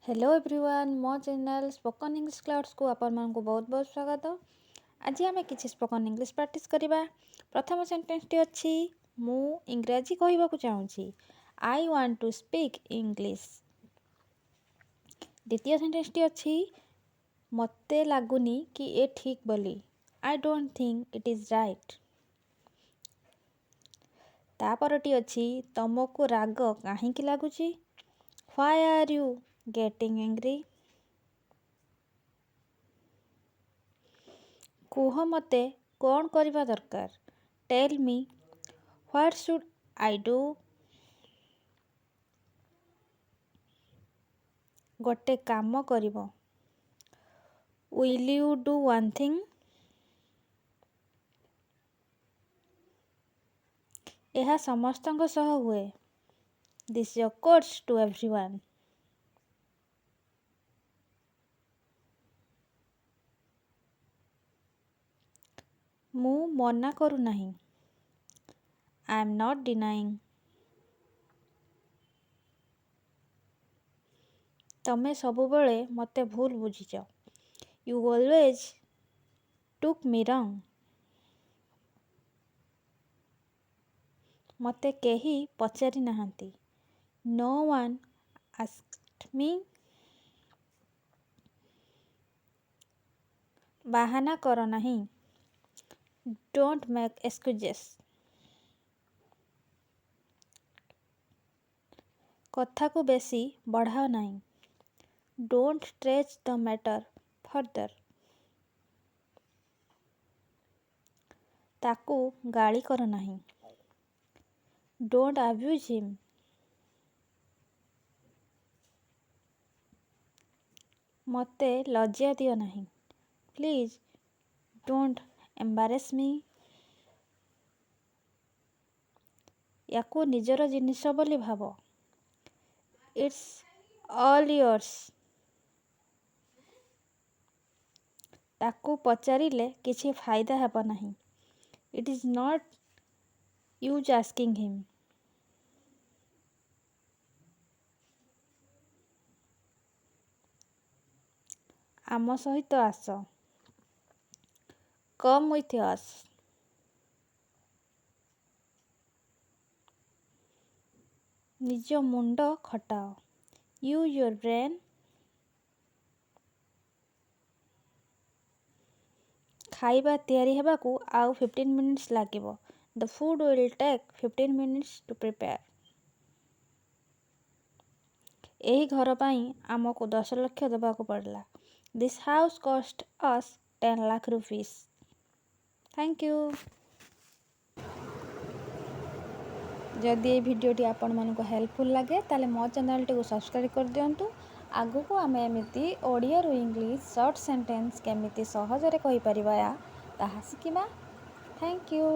Hello everyone, ମୋ channel spoken English କ୍ଲାଉଡ଼୍ସକୁ ଆପଣମାନଙ୍କୁ ବହୁତ ବହୁତ ସ୍ୱାଗତ। ଆଜି ଆମେ କିଛି ସ୍ପୋକନ୍ ଇଂଲିଶ ପ୍ରାକ୍ଟିସ୍ କରିବା। ପ୍ରଥମ ସେଣ୍ଟେନ୍ସଟି ଅଛି, ମୁଁ ଇଂରାଜୀ କହିବାକୁ ଚାହୁଁଛି। I want to speak English. ଦ୍ୱିତୀୟ ସେଣ୍ଟେନ୍ସଟି ଅଛି, ମୋତେ ଲାଗୁନି କି ଏ ଠିକ୍ ବୋଲି। I don't think it is right. ତାପରଟି ଅଛି, ତମକୁ ରାଗ କାହିଁକି ଲାଗୁଛି? Why are you getting angry? କୁହ ମୋତେ କ'ଣ କରିବା ଦରକାର? Tell me what should I do? ଗୋଟେ କାମ କରିବ? Will you do one thing? ଏହା ସମସ୍ତଙ୍କ ସହ ହୁଏ। This occurs to everyone. ମୁଁ ମନା କରୁନାହିଁ। I am not denying. ତମେ ସବୁବେଳେ ମୋତେ ଭୁଲ ବୁଝିଛ। You always took me wrong. ମୋତେ କେହି ପଚାରି ନାହାନ୍ତି। No one asked me. ବାହାନା କର ନାହିଁ। Don't make excuses. କଥାକୁ ବେଶୀ ବଢ଼ାଅ ନାହିଁ। Don't stretch the matter further. ତାକୁ ଗାଳି କର ନାହିଁ। Don't abuse him. ମୋତେ ଲଜ୍ଜା ଦିଅ ନାହିଁ। Please don't embarrass me. ୟାକୁ ନିଜର ଜିନିଷ ବୋଲି ଭାବ। It's all yours. ତାକୁ ପଚାରିଲେ କିଛି ଫାଇଦା ହେବ ନାହିଁ। It is not use asking him. ଆମ ସହିତ ଆସ। Come with us. ନିଜ ମୁଣ୍ଡ ଖଟାଅ। Use your brain. ଖାଇବା ତିଆରି ହେବାକୁ ଆଉ 15 ମିନିଟ୍ସ ଲାଗିବ। The food will take 15 minutes to prepare. ଏହି ଘର ପାଇଁ ଆମକୁ 10 ଲକ୍ଷ ଦେବାକୁ ପଡ଼ିଲା। This house cost us 10 lakh rupees. Thank you. ଯଦି ଏଇ ଭିଡ଼ିଓଟି ଆପଣମାନଙ୍କୁ ହେଲ୍ପଫୁଲ୍ ଲାଗେ, ତାହେଲେ ମୋ ଚ୍ୟାନେଲ୍ଟିକୁ ସବସ୍କ୍ରାଇବ୍ କରିଦିଅନ୍ତୁ। ଆଗକୁ ଆମେ ଏମିତି ଓଡ଼ିଆରୁ ଇଂଲିଶ ସର୍ଟ ସେଣ୍ଟେନ୍ସ କେମିତି ସହଜରେ କହିପାରିବା, ତାହା ଶିଖିବା। Thank you.